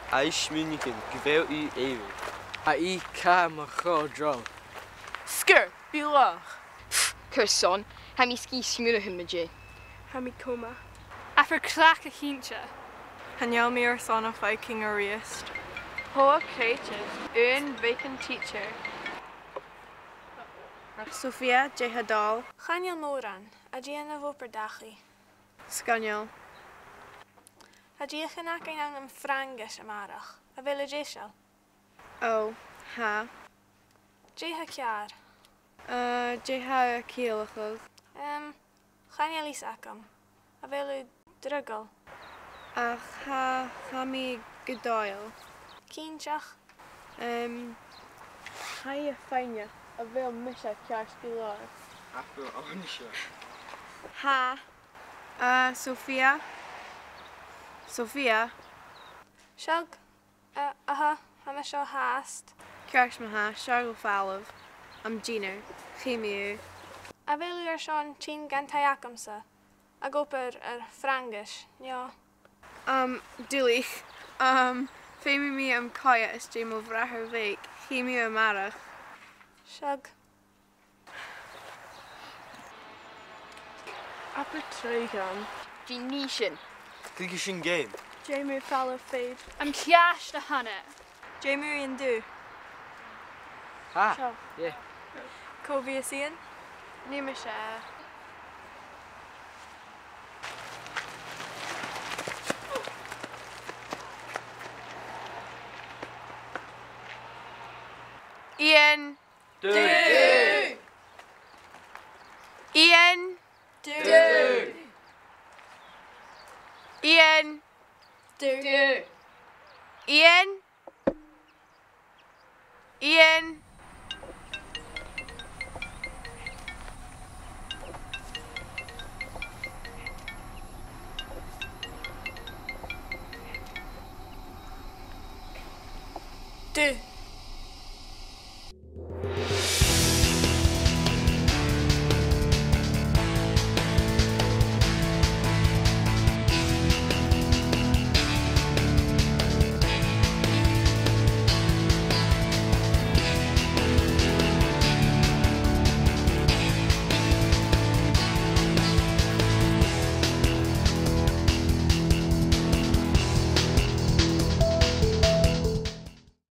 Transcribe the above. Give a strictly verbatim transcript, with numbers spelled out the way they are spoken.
Tha e a' smaoineachadh gu bheil i èibhinn. Tha i car mar cho droll. Sgur, bidh lagh. Pff, carson, tha mi sgìth smaoineachadh mu dheidhinn. Tha mi coma. Abair cleachdadh cinnteach. Chan eil mi airson am faicinn a-rithist. Poor creatures, aon bheagan teacher. Sophia, dè tha dol? Chan eil mòran, a' dèanamh obair dachaigh. Sgoinneil. Tha deuchainn againn ann am Fraingis a-màireach. A bheil thu deiseil? Ò, tha. Dè tha ceàrr? Uh, dè tha thu a' ciallachadh? Um, chan eil fhios agam. A bheil thu draghail? Ach tha, tha mi gu dòigheil. Cinnteach? Um, tha e faighneachd, a bheil mise ceart gu leòr? Ach gu leòr. Tha. Uh, Sophia? Sophia? Seadh. Uh, aha, tha mi seo fhathast. Ceart ma-thà, seo gu falbh. Am dinnear, chì mi thu. A bheil thu airson tighinn dhan taigh agamsa? Ag obair air Fraingis, no? Um, duilich. Um, feumaidh mi am coimhead às dèidh mo bhràthair bheag, chì mi thu a-màireach. Seadh. Abair trèigean. Dè nì sinn? Cluichidh sinn geama. Dè mu falbh fhèin? Am ceist a th' ann. Dè mu dheidhinn thu? Ha? Seo. Yeah. Cò bhios Iain? Nì mise. Iain. Dùil. Iain. Dùil. Iain. Dùil. Iain. Iain. Dùil.